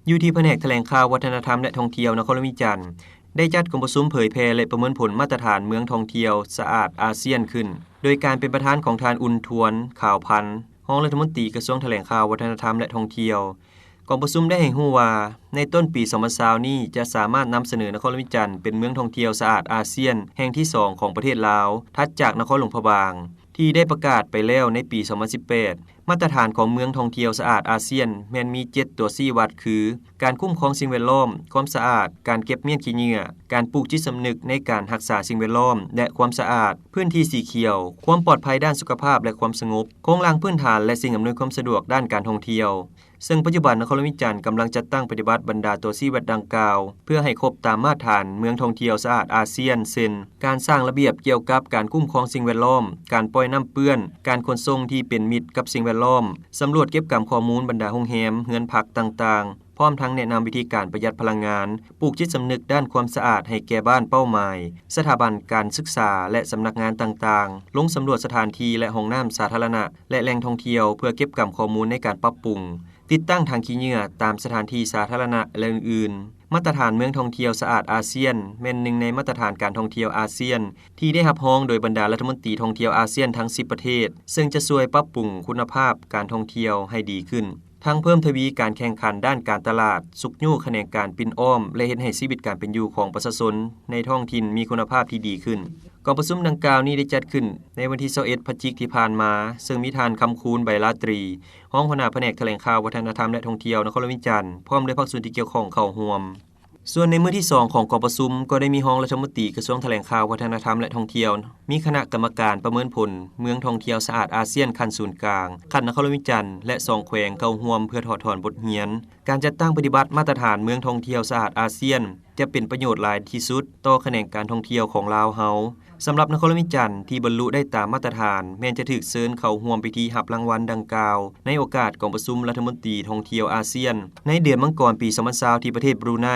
ຢູ່ທີ່ພະແນກຖະແຫຼງຂ່າວ ວັດທະນະທຳ ແລະ ທ່ອງທ່ຽວນະຄອນຫຼວງວຽງຈັນ ໄດ້ຈັດກອງປະຊຸມເຜີຍແຜ່ ແລະ ປະເມີນຜົນມາດຕະຖານເມືອງທ່ອງທ່ຽວສະອາດອາຊຽນຂຶ້ນ ໂດຍການເປັນປະທານຂອງທ່ານ ອຸ່ນທວນ ຂາວພັນ ຮອງລັດຖະມົນຕີກະຊວງຖະແຫຼງຂ່າວ ວັດທະນະທຳ ແລະ ທ່ອງທ່ຽວ. ກອງປະຊຸມໄດ້ໃຫ້ຮູ້ວ່າ ໃນຕົ້ນປີສອງພັນຊາວນີ້ ຈະສາມາດນຳສະເໜີນະຄອນຫຼວງວຽງຈັນເປັນເມືອງທ່ອງທ່ຽວສະອາດອາຊຽນແຫ່ງທີສອງຂອງປະເທດລາວ ຖັດຈາກນະຄອນຫຼວງພະບາງ ທີ່ໄດ້ປະກາດໄປແລ້ວໃນປີສອງພັນສິບແປດ. ມາດຕະຖານຂອງເມືອງທ່ອງທ່ຽວສະອາດອາຊຽນ ແມ່ນມີເຈັດຕົວຊີ້ວັດ ຄື ການຄຸ້ມຄອງສິ່ງແວດລ້ອມ, ຄວາມສະອາດ, ການເກັບມ້ຽນຂີ້ເຫຍື້ອ, ການປູກຈິດສຳນຶກໃນການຮັກສາສິ່ງແວດລ້ອມ ແລະ ຄວາມສະອາດ, ພື້ນທີ່ສີຂຽວ, ຄວາມປອດໄພດ້ານສຸຂະພາບ ແລະ ຄວາມສະຫງົບ, ໂຄງລ່າງພື້ນຖານ ແລະ ສິ່ງອຳນວຍຄວາມສະດວກດ້ານການທ່ອງທ່ຽວ. ເຊິ່ງປັດຈຸບັນນະຄອນຫຼວງວຽງຈັນກຳລັງຈັດຕັ້ງປະຕິບັດບັນດາຕົວຊີ້ວັດດັ່ງກ່າວ ເພື່ອໃຫ້ຄົບຕາມມາດຖານເມືອງທ່ອງທ່ຽວສະອາດອາຊຽນ ເຊັ່ນ ການສ້າງລະບຽບກ່ຽວກັບການຄຸ້ມຄອງສິ່ງແວດລ້ອມ, ການປ່ອຍນ້ຳເປື້ອນ, ການຂົນສົ່ງທີ່ເປັນມິດກັບສິ່ງແວດລ້ອມ, ສຳຫຼວດເກັບກຳຂໍ້ມູນບັນດາໂຮງແຮມ, ເຮືອນພັກຕ່າງໆ, ພ້ອມທັງແນະນຳວິທີການປະຢັດພະລັງງານ, ປູກຈິດສຳນຶກດ້ານຄວາມສະອາດໃຫ້ແກ່ບ້ານເປົ້າໝາຍ, ສະຖາບັນການສຶກສາ ແລະ ສຳນັກງານຕ່າງໆ, ລົງສຳຫຼວດສະຖານທີ່ ແລະ ຫ້ອງນ້ຳສາທາລະນະ ແລະ ແຫຼ່ງທ່ອງທ່ຽວ ເພື່ອເກັບກຳຂໍ້ມູນໃນການປັບປຸງ. ຕິດຕັ້ງຖັງຂີ້ເຫຍື້ອຕາມສະຖານທີ່ສາທາລະນະ ແລະ ອື່ນໆ. ມາດຕະຖານເມືອງທ່ອງທ່ຽວສະອາດອາຊຽນ ແມ່ນໜຶ່ງໃນມາດຕະຖານການທ່ອງທ່ຽວອາຊຽນ ທີ່ໄດ້ຮັບຮອງໂດຍບັນດາລັດຖະມົນຕີທ່ອງທ່ຽວອາຊຽນທັງສິບປະເທດ, ເຊິ່ງຈະຊ່ວຍປັບປຸງຄຸນນະພາບການທ່ອງທ່ຽວໃຫ້ດີຂຶ້ນ, ທັງເພີ່ມທະວີການແຂ່ງຂັນດ້ານການຕະຫຼາດ, ຊຸກຍູ້ຂະແໜງການປິ່ນອ້ອມ ແລະ ເຮັດໃຫ້ຊີວິດການເປັນຢູ່ຂອງປະຊາຊົນໃນທ້ອງຖິ່ນມີຄຸນນະພາບທີ່ດີຂຶ້ນ. ກອງປະຊຸມດັ່ງກ່າວນີ້ໄດ້ຈັດຂຶ້ນໃນວັນທີຊາວເອັດ ພະຈິກທີ່ຜ່ານມາ, ເຊິ່ງມີທ່ານ ຄຳຄູນ ໃບລາຕຣີ ຮອງຫົວໜ້າພະແນກຖະແຫຼງຂ່າວ ວັດທະນະທຳ ແລະ ທ່ອງທ່ຽວນະຄອນຫຼວງວຽງຈັນ ພ້ອມດ້ວຍພາກສ່ວນທີ່ກ່ຽວຂ້ອງເຂົ້າຮ່ວມ. ສ່ວນໃນມື້ທີສອງຂອງກອງປະຊຸມ ກໍໄດ້ມີຮອງລັດຖະມົນຕີກະຊວງຖະແຫຼງຂ່າວ ວັດທະນະທຳ ແລະ ທ່ອງທ່ຽວ, ມີຄະນະກຳມະການປະເມີນຜົນເມືອງທ່ອງທ່ຽວສະອາດອາຊຽນຂັ້ນສູນກາງ, ຂັ້ນນະຄອນຫຼວງວຽງຈັນ ແລະ ສອງແຂວງເຂົ້າຮ່ວມເພື່ອຖອດຖອນບົດຮຽນ. ການຈັດຕັ້ງປະຕິບັດມາດຕະຖານເມືອງທ່ອງທ່ຽວສະອາດອາຊຽນ ຈະເປັນປະໂຫຍດຫຼາຍທີ່ສຸດຕໍ່ຂະແໜງການທ່ອງທ່ຽວຂອງລາວເຮົາ. ສຳລັບນະຄອນຫຼວງວຽງຈັນທີ່ບັນລຸໄດ້ຕາມມາດຕະຖານ ແມ່ນຈະຖືກເຊີນເຂົ້າຮ່ວມພິທີຮັບລາງວັນດັ່ງກ່າວ ໃນໂອກາດກອງປະຊຸມລັດຖະມົນຕີທ່ອງທ່ຽວອາຊຽນ ໃນເດືອນມັງກອນປີສອງພັນຊາວ ທີ່ປະເທດບຣູໄນ,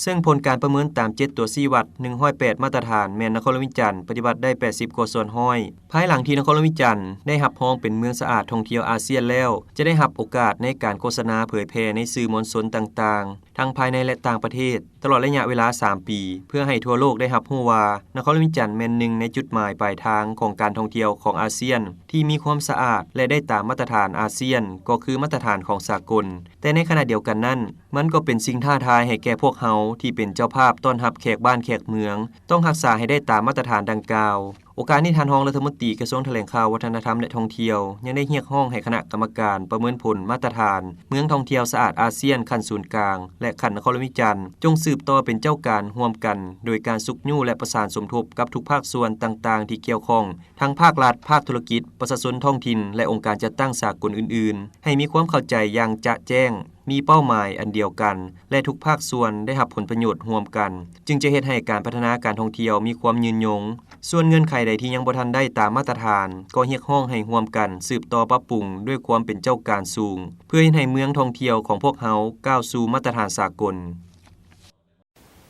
ເຊິ່ງຜົນການປະເມີນຕາມເຈັດຕົວຊີ້ວັດ ໜຶ່ງຮ້ອຍແປດມາດຕະຖານ ແມ່ນນະຄອນຫຼວງວຽງຈັນປະຕິບັດໄດ້ແປດສິບກວ່າສ່ວນຮ້ອຍ. ພາຍຫຼັງທີ່ນະຄອນຫຼວງວຽງຈັນໄດ້ຮັບຮອງເປັນເມືອງສະອາດທ່ອງທ່ຽວອາຊຽນແລ້ວ, ຈະໄດ້ຮັບໂອກາດໃນການໂຄສະນາເຜີຍແຜ່ໃນສື່ມວນຊົນຕ່າງໆ ທັງພາຍໃນ ແລະ ຕ່າງປະເທດ ຕະຫຼອດໄລຍະເວລາສາມປີ ເພື່ອໃຫ້ທົ່ວໂລກໄດ້ຮັບຮູ້ວ່າ ນະຄອນຫຼວງວຽງຈັນແມ່ນໜຶ່ງໃນຈຸດໝາຍປາຍທາງຂອງການທ່ອງທ່ຽວຂອງອາຊຽນ ທີ່ມີຄວາມສະອາດ ແລະ ໄດ້ຕາມມາດຕະຖານອາຊຽນ ກໍຄືມາດຕະຖານຂອງສາກົນ. ແຕ່ໃນຂະນະດຽວກັນນັ້ນ, ມັນກໍເປັນສິ່ງທ້າທາຍໃຫ້ແກ່ພວກເຮົາທີ່ເປັນເຈົ້າພາບຕ້ອນຮັບແຂກບ້ານແຂກເມືອງ, ຕ້ອງຮັກສາໃຫ້ໄດ້ຕາມມາດຕະຖານດັ່ງກ່າວ. ໂອກາດນີ້, ທ່ານຮອງລັດຖະມົນຕີກະຊວງຖະແຫຼງຂ່າວ, ວັດທະນະທຳ ແລະ ທ່ອງທ່ຽວ ຍັງໄດ້ຮຽກຮ້ອງໃຫ້ຄະນະກຳມະການປະເມີນຜົນມາດຕະຖານເມືອງທ່ອງທ່ຽວສະອາດອາຊຽນຂັ້ນສູນກາງ ແລະ ຂັ້ນນະຄອນຫຼວງວຽງຈັນ ຈົ່ງສືບຕໍ່ເປັນເຈົ້າການຮ່ວມກັນ ໂດຍການຊຸກຍູ້ ແລະ ປະສານສົມທົບກັບທຸກພາກສ່ວນຕ່າງໆທີ່ກ່ຽວຂ້ອງ, ທັງພາກລັດ, ພາກທຸລະກິດ, ປະຊາຊົນທ້ອງຖິ່ນ ແລະ ອົງການຈັດຕັ້ງສາກົນອື່ນໆ, ໃຫ້ມີຄວາມເຂົ້າໃຈຢ່າງຈະແຈ້ງ, ມີເປົ້າໝາຍອັນດຽວກັນ ແລະ ທຸກພາກສ່ວນໄດ້ຮັບຜົນປະໂຫຍດຮ່ວມກັນ, ຈຶ່ງຈະເຮັດໃຫ້ການພັດທະນາການທ່ອງທ່ຽວມີຄວາມຍືນຍົງ. ສ່ວນເງື່ອນໄຂໃດທີ່ຍັງບໍ່ທັນໄດ້ຕາມມາດຕະຖານ, ກໍຮຽກຮ້ອງໃຫ້ຮ່ວມກັນສືບຕໍ່ປັບປຸງດ້ວຍຄວາມເປັນເຈົ້າການສູງ, ເພື່ອເຮັດໃຫ້ເມືອງທ່ອງທ່ຽວຂອງພວກເຮົາກ້າວສູ່ມາດຕະຖານສາກົນ.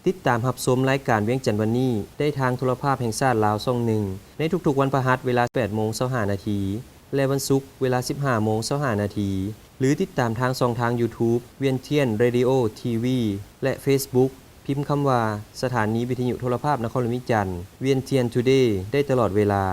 ຕິດຕາມຮັບຊົມລາຍການວຽງຈັນວັນນີ້ ໄດ້ທາງໂທລະພາບແຫ່ງຊາດລາວຊ່ອງໜຶ່ງ ໃນທຸກໆວັນພະຫັດເວລາແປດໂມງຊາວຫ້ານາທີ ແລະ ວັນສຸກເວລາສິບຫ້າໂມງຊາວຫ້ານາທີ ຫຼື ຕິດຕາມທາງຊ່ອງທາງ YouTube ວຽງຈັນ Radio TV ແລະ Facebook ພິມຄຳວ່າ ສະຖານີວິທະຍຸໂທລະພາບນະຄອນຫຼວງວຽງຈັນ Vientiane Today ໄດ້ຕະຫຼອດເວລາ.